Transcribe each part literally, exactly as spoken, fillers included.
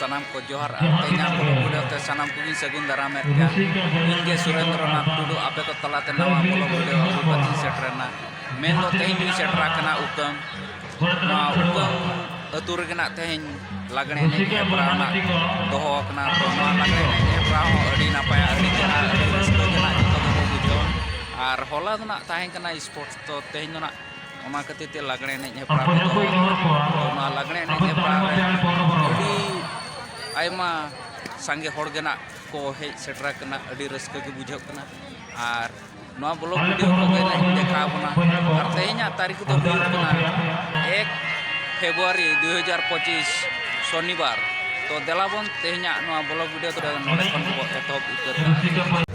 ᱥᱟᱱᱟᱢ ᱠᱚ ᱡᱚᱦᱟᱨ ᱟᱨ ᱛᱮᱦᱮᱧᱟᱜ ᱵᱚᱞᱚᱜ ᱵᱷᱤᱰᱤᱭᱳ ᱛᱮ ᱥᱟᱱᱟᱢ ᱠᱚᱜᱮᱧ ᱥᱟᱹᱜᱩᱱ ᱫᱟᱨᱟᱢᱮᱫ ᱠᱟᱱ᱾ ᱤᱧ ᱜᱮ ᱥᱩᱨᱮᱱᱫᱨᱚᱱᱟᱛᱷ ᱴᱩᱰᱩ, ᱟᱯᱮ ᱠᱚ ᱛᱟᱞᱟᱛᱮ ᱱᱟᱣᱟ ᱵᱚᱞᱚᱜ ᱵᱷᱤᱰᱤᱭᱳ ᱟᱹᱜᱩ ᱠᱟᱛᱮᱧ ᱥᱮᱴᱮᱨᱮᱱᱟ᱾ ᱢᱮᱱ ᱫᱚ ᱛᱮᱦᱮᱧ ᱤᱧ ᱥᱮᱴᱮᱨ ᱟᱠᱟᱱᱟ ᱩᱠᱟᱹᱢ᱾ ᱱᱚᱣᱟ ᱩᱠᱟᱹᱢ ᱟᱹᱛᱩ ᱨᱮᱜᱮ ᱱᱟᱜ ᱛᱮᱦᱮᱧ ᱞᱟᱜᱽᱬᱮ ᱮᱱᱮᱡ ᱦᱮᱯᱨᱟᱣ ᱱᱟᱜ ᱫᱚᱦᱚ ᱟᱠᱟᱱᱟ᱾ ᱛᱚ ᱱᱚᱣᱟ ᱞᱟᱜᱽᱬᱮ ᱮᱱᱮᱡ ᱦᱮᱯᱨᱟᱣ ᱦᱚᱸ ᱟᱹᱰᱤ ᱱᱟᱯᱟᱭᱟ, ᱟᱹᱰᱤ ᱪᱮᱦᱨᱟ, ᱟᱹᱰᱤ ᱨᱟᱹᱥᱠᱟᱹ ᱜᱮ ᱱᱟᱜ ᱡᱚᱛᱚ ᱜᱮᱵᱚ ᱵᱩᱡᱷᱟᱹᱣᱟ᱾ ᱟᱨ ᱦᱚᱞᱟ ᱫᱚ ᱱᱟᱜ ᱛᱟᱦᱮᱸ ᱠᱟᱱᱟ ᱥᱯᱳᱨᱴᱥ, ᱛᱚ ᱛᱮᱦᱮᱧ ᱫᱚ ᱱᱟᱜ ᱚᱱᱟ ᱠᱷᱟᱹᱛᱤᱨ ᱛᱮ ᱞᱟᱜᱽᱬᱮ ᱮᱱᱮᱡ ᱦᱮᱯᱨᱟᱣ ᱠᱚ ᱫᱚᱦᱚ ᱟᱠᱟᱫᱟ᱾ ᱛᱚ ᱱᱚᱣᱟ ᱞᱟᱜᱽᱬᱮ ᱮᱱᱮᱡ ᱦᱮᱯᱨᱟᱣ ᱨᱮ ᱟᱹᱰᱤ ᱟᱭᱢᱟ ᱥᱟᱸᱜᱮ ᱦᱚᱲ ᱜᱮ ᱱᱟᱜ ᱠᱚ ᱦᱮᱡ ᱥᱮᱴᱮᱨ ᱟᱠᱟᱱᱟ, ᱟᱹᱰᱤ ᱨᱟᱹᱥᱠᱟᱹ ᱜᱮ ᱵᱩᱡᱷᱟᱹᱜ ᱠᱟᱱᱟ᱾ ᱟᱨ ᱱᱚᱣᱟ ᱵᱞᱚᱜ ᱵᱷᱤᱰᱤᱭᱳ ᱠᱚᱜᱮ ᱱᱟᱜ ᱤᱧ ᱫᱮᱠᱷᱟᱣ ᱟᱵᱚᱱᱟ᱾ ᱟᱨ ᱛᱮᱦᱮᱧᱟᱜ ᱛᱟᱹᱨᱤᱠᱷ ᱫᱚ ᱦᱩᱭᱩᱜ ᱠᱟᱱᱟ ᱮᱠ ᱯᱷᱮᱵᱽᱨᱩᱣᱟᱨᱤ ᱫᱩ ᱦᱟᱡᱟᱨ ᱯᱚᱸᱪᱤᱥ, ᱥᱚᱱᱤᱵᱟᱨ᱾ ᱛᱚ ᱫᱮᱞᱟ ᱵᱚᱱ ᱛᱮᱦᱮᱧᱟᱜ ᱱᱚᱣᱟ ᱵᱞᱚᱜ ᱵᱷᱤᱰᱤᱭᱳ ᱫᱚ ᱱᱚᱰᱮ ᱠᱷᱚᱱ ᱜᱮᱵᱚ ᱮᱛᱚᱦᱚᱵ ᱩᱛᱟᱹᱨ ᱠᱟᱜᱼᱟ᱾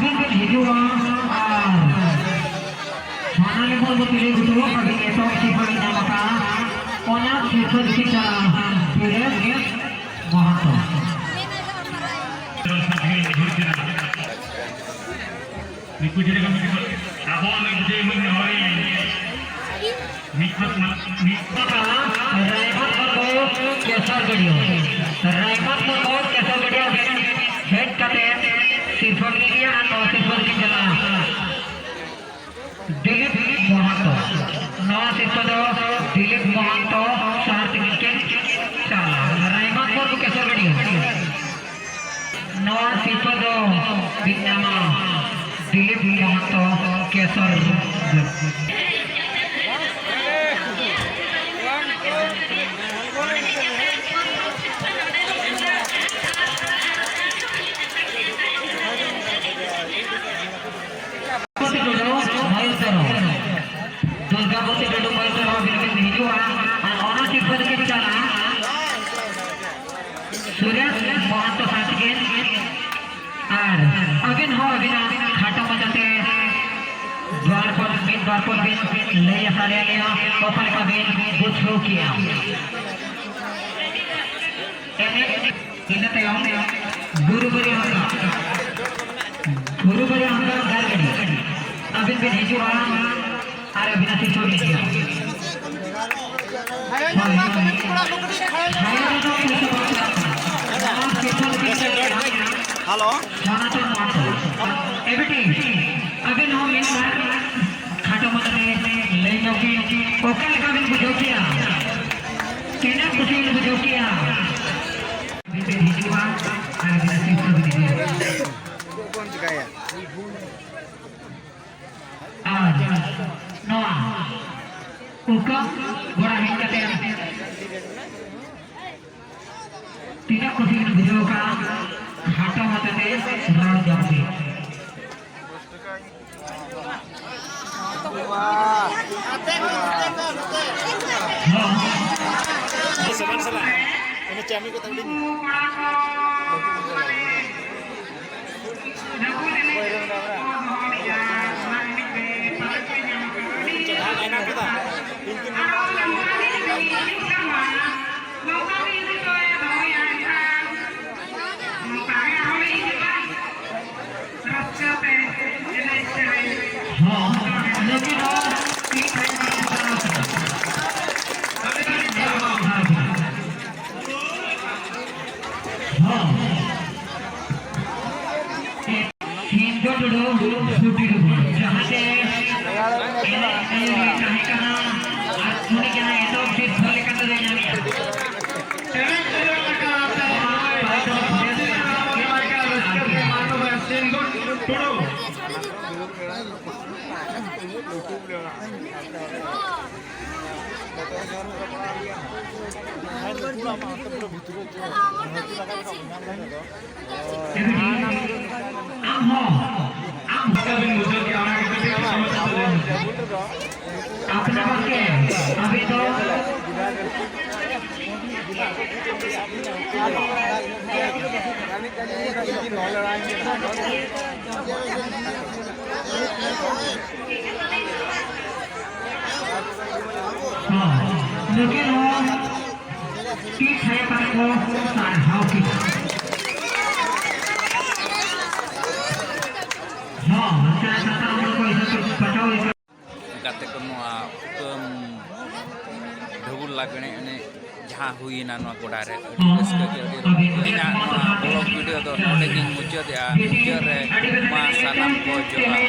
ᱦᱤᱡᱩᱜᱼᱟ ᱟᱨ ᱥᱟᱱᱟᱢ ᱦᱚᱲ ᱵᱚ ᱛᱤᱨᱮ ᱜᱷᱩᱴᱩ ᱟᱹᱰᱤ ᱮᱛᱚᱦᱚᱵ ᱥᱤᱨᱯᱟᱹ ᱧᱟᱢ ᱟᱠᱟᱫᱼᱟ᱾ ᱚᱱᱟ ᱥᱤᱨᱯᱟᱹ ᱫᱚ ᱪᱮᱫ ᱠᱟᱱᱟ? ᱵᱤᱨᱮᱥ ᱢᱚᱦᱟᱱᱛᱚ᱾ ᱱᱩᱠᱩ ᱡᱮᱞᱮᱠᱟ ᱢᱤᱫ ᱟᱵᱚ ᱱᱩᱠᱩ ᱡᱮ ᱢᱤᱫ ᱦᱚᱲ ᱢᱤᱫ ᱯᱟᱥ ᱢᱟ-, ᱢᱤᱫ ᱨᱟᱭᱢᱚᱛ ᱢᱚᱛᱚ ᱠᱮᱥᱚᱨ ᱜᱟᱹᱰᱤᱭᱟᱹ᱾ ᱨᱟᱭᱢᱚᱛ ᱢᱚᱛᱚ ᱠᱮᱥᱚᱨ ᱜᱟᱹᱰᱤᱭᱟᱹ ᱦᱮᱡ ᱠᱟᱛᱮ ᱥᱤᱨᱯᱟᱹ ᱜᱮᱭᱟ ᱟᱨ ᱱᱚᱣᱟ ᱥᱤᱨᱯᱟᱹ ᱜᱮ ᱪᱟᱞᱟᱜᱼᱟ᱾ ᱫᱤᱞᱤᱯ ᱢᱚᱦᱟᱱᱛᱚ᱾ ᱱᱚᱣᱟ ᱥᱤᱨᱯᱟᱹ ᱫᱚ ᱫᱤᱞᱤᱯ ᱢᱚᱦᱟᱱᱛᱚ ᱥᱟᱨ ᱛᱮᱜᱮ ᱠᱤᱱ ᱪᱟᱞᱟᱜᱼᱟ᱾ ᱨᱟᱭᱢᱟᱱᱯᱩᱨ ᱠᱮᱥᱚᱨ ᱜᱟᱹᱰᱤᱭᱟᱹ᱾ ᱱᱚᱣᱟ ᱥᱤᱨᱯᱟᱹ ᱫᱚ ᱵᱤᱱ ᱧᱟᱢᱟ ᱫᱤᱞᱤᱯ ᱢᱚᱦᱟᱱᱛᱚ ᱠᱮᱥᱚᱨ᱾ ᱫᱩᱨᱜᱟᱯᱩᱨ ᱴᱩᱰᱩ, ᱢᱟᱹᱭᱩᱨ ᱛᱚᱨᱚ᱾ ᱫᱩᱨᱜᱟᱯᱩᱨ ᱴᱩᱰᱩ, ᱢᱟᱹᱭᱩᱨ ᱛᱚᱨᱚ ᱟᱹᱵᱤᱱ ᱵᱤᱱ ᱦᱤᱡᱩᱜᱼᱟ᱾ ᱟᱨ ᱚᱱᱟ ᱥᱤᱨᱯᱟᱹ ᱫᱚᱵᱤᱱ ᱪᱟᱞᱟᱜᱼᱟ ᱥᱩᱨᱮᱥ ᱢᱚᱦᱟᱱᱛᱚ ᱥᱟᱶ ᱛᱮᱜᱮ᱾ ᱟᱨ ᱟᱹᱵᱤᱱ ᱦᱚᱸ ᱟᱹᱵᱤᱱᱟᱜ ᱠᱷᱟᱴᱚ ᱢᱟᱪᱷᱟᱛᱮ ᱫᱩᱣᱟᱨ ᱯᱚᱨ, ᱢᱤᱫ ᱫᱩᱣᱟᱨ ᱯᱚᱨ ᱵᱤᱱ ᱞᱟᱹᱭ ᱥᱟᱰᱮ ᱟᱞᱮᱭᱟ, ᱚᱠᱟ ᱞᱮᱠᱟ ᱵᱤᱱ ᱵᱩᱡᱷᱟᱹᱣ ᱠᱮᱜᱼᱟ᱾ ᱮᱱᱮᱡ ᱤᱱᱟᱹ ᱛᱟᱭᱚᱢ ᱜᱩᱨᱩ ᱵᱟᱹᱨᱭᱟᱹ ᱦᱟᱸᱥᱫᱟ, ᱜᱩᱨᱩ ᱵᱟᱹᱨᱭᱟᱹ ᱦᱟᱸᱥᱫᱟ ᱫᱟᱨᱜᱟᱹᱰᱤ, ᱟᱹᱵᱤᱱ ᱵᱤᱱ ᱦᱤᱡᱩᱜᱼᱟ ᱟᱨ ᱟᱹᱵᱤᱱᱟᱜ ᱥᱤᱥᱩ ᱵᱤᱱ ᱤᱫᱤᱭᱟ᱾ ᱦᱳᱭ, ᱦᱳᱭ᱾ ᱦᱟᱭᱟᱨ ᱨᱮᱫᱚ ᱯᱩᱭᱥᱟᱹ ᱵᱟᱝ ᱞᱟᱜᱟᱜ ᱠᱟᱱᱟ᱾ ᱱᱚᱣᱟ ᱥᱤᱥᱩ ᱵᱤᱱ ᱤᱫᱤᱭᱟ᱾ ᱦᱮᱞᱳ᱾ ᱥᱚᱱᱟᱛᱚᱱ ᱢᱟᱦᱟᱛᱚ᱾ ᱮ ᱵᱤᱴᱤ, ᱟᱹᱵᱤᱱ ᱦᱚᱸ ᱢᱤᱫ ᱵᱟᱨ ᱠᱷᱟᱴᱚ ᱢᱟᱪᱷᱟ ᱛᱮ ᱞᱟᱹᱭ ᱧᱚᱜ ᱵᱤᱱ, ᱚᱠᱟ ᱞᱮᱠᱟ ᱵᱤᱱ ᱵᱩᱡᱷᱟᱹᱣ ᱠᱮᱜᱼᱟ? ᱛᱤᱱᱟᱹᱜ ᱠᱩᱥᱤ ᱵᱤᱱ ᱵᱩᱡᱷᱟᱹᱣ ᱠᱮᱜᱼᱟ? ᱵᱤᱱ ᱦᱤᱡᱩᱜᱼᱟ ᱟᱨ ᱟᱹᱵᱤᱱᱟᱜ ᱥᱤᱨᱯᱟᱹ ᱵᱤᱱ ᱤᱫᱤᱭᱟ᱾ ᱪᱮᱫ ᱵᱚᱱ ᱪᱤᱠᱟᱹᱭᱟ? ᱟᱨ ᱱᱚᱣᱟ ᱩᱠᱟᱹ ᱜᱚᱲᱟ ᱦᱮᱡ ᱠᱟᱛᱮ ᱛᱤᱱᱟᱹᱜ ᱠᱩᱥᱤ ᱵᱤᱱ ᱵᱩᱡᱷᱟᱹᱣ ᱠᱟᱜᱼᱟ? ᱠᱷᱟᱴᱚ ᱢᱟᱪᱷᱟ ᱛᱮ ᱨᱚᱲ ᱡᱚᱝ ᱵᱤᱱ᱾ ᱥᱟᱢᱟᱱ ᱥᱟᱞᱟᱜ ᱚᱱᱟ ᱪᱟᱹᱢᱤ ᱠᱚ ᱛᱟᱵᱲᱤᱧ᱾ ᱦᱚᱸ, ᱞᱮᱠᱤᱱ ᱦᱚᱸ, ᱴᱷᱤᱠ ᱴᱷᱟᱠ ᱵᱟᱝ ᱪᱟᱞᱟᱣ ᱠᱟᱱᱟ᱾ ᱦᱚᱸ᱾ ᱥᱤᱫᱷᱩ ᱴᱩᱰᱩ, ᱥᱩᱴᱤ ᱴᱩᱰᱩ, ᱡᱟᱦᱟᱸ ᱛᱮ ᱮᱱᱮᱡ ᱟᱹᱭᱩᱨᱤᱡ ᱛᱟᱦᱮᱸ ᱠᱟᱱᱟ, ᱟᱨ ᱩᱱᱤ ᱡᱟᱦᱟᱸ ᱮᱛᱚᱦᱚᱵ ᱥᱤᱨᱯᱷᱟᱹ ᱞᱮᱠᱟᱛᱮ ᱫᱚᱭ ᱧᱟᱢᱮᱜᱼᱟ᱾ ᱮᱱᱮᱡ ᱟᱹᱭᱩᱨ ᱞᱮᱠᱟᱛᱮ ᱥᱤᱫᱷᱩ ᱴᱩᱰᱩ᱾ ᱟᱢ ᱦᱚᱸ, ᱟᱢ ᱦᱚᱸ ᱵᱤᱱ ᱵᱩᱡᱷᱟᱹᱣ ᱠᱮᱜᱼᱟ, ᱚᱱᱟ ᱜᱮ ᱠᱟᱹᱴᱤᱡ ᱥᱚᱢᱚᱥᱥᱟ ᱛᱟᱞᱮ᱾ ᱟᱯᱱᱟᱨ ᱜᱮ, ᱟᱹᱵᱤᱱ ᱫᱚ ᱦᱚᱸ, ᱱᱩᱠᱤᱱ ᱦᱚᱸ ᱛᱤ ᱛᱷᱟᱭᱚ ᱠᱟᱛᱮ ᱠᱚ ᱥᱟᱨᱦᱟᱣ ᱠᱤᱱᱟ᱾ ᱦᱚᱸ, ᱱᱚᱛᱮ ᱥᱟᱱᱛᱟᱲ ᱦᱚᱲ ᱠᱚ ᱤᱱᱟᱹ ᱠᱚ ᱵᱟᱪᱷᱟᱣ ᱦᱩᱭ ᱠᱟᱱᱟ᱾ ᱜᱟᱛᱮ ᱠᱚ, ᱱᱚᱣᱟ ᱠᱩᱴᱟᱹᱢ ᱰᱷᱟᱹᱵᱩᱞ ᱞᱟᱜᱽᱬᱮ ᱮᱱᱮᱡ ᱡᱟᱦᱟᱸ ᱦᱩᱭᱮᱱᱟ ᱱᱚᱣᱟ ᱜᱚᱰᱟ ᱨᱮ, ᱟᱹᱰᱤ ᱨᱟᱹᱥᱠᱟᱹ ᱜᱮ, ᱟᱹᱰᱤ ᱨᱚᱢᱚᱡᱽ᱾ ᱤᱧᱟᱹᱜ ᱱᱚᱣᱟ vlog video ᱫᱚ ᱱᱚᱰᱮ ᱜᱤᱧ ᱢᱩᱪᱟᱹᱫᱮᱜᱼᱟ᱾ ᱢᱩᱪᱟᱹᱫ ᱨᱮ ᱢᱟ ᱥᱟᱱᱟᱢ ᱠᱚ ᱡᱚᱦᱟᱨ᱾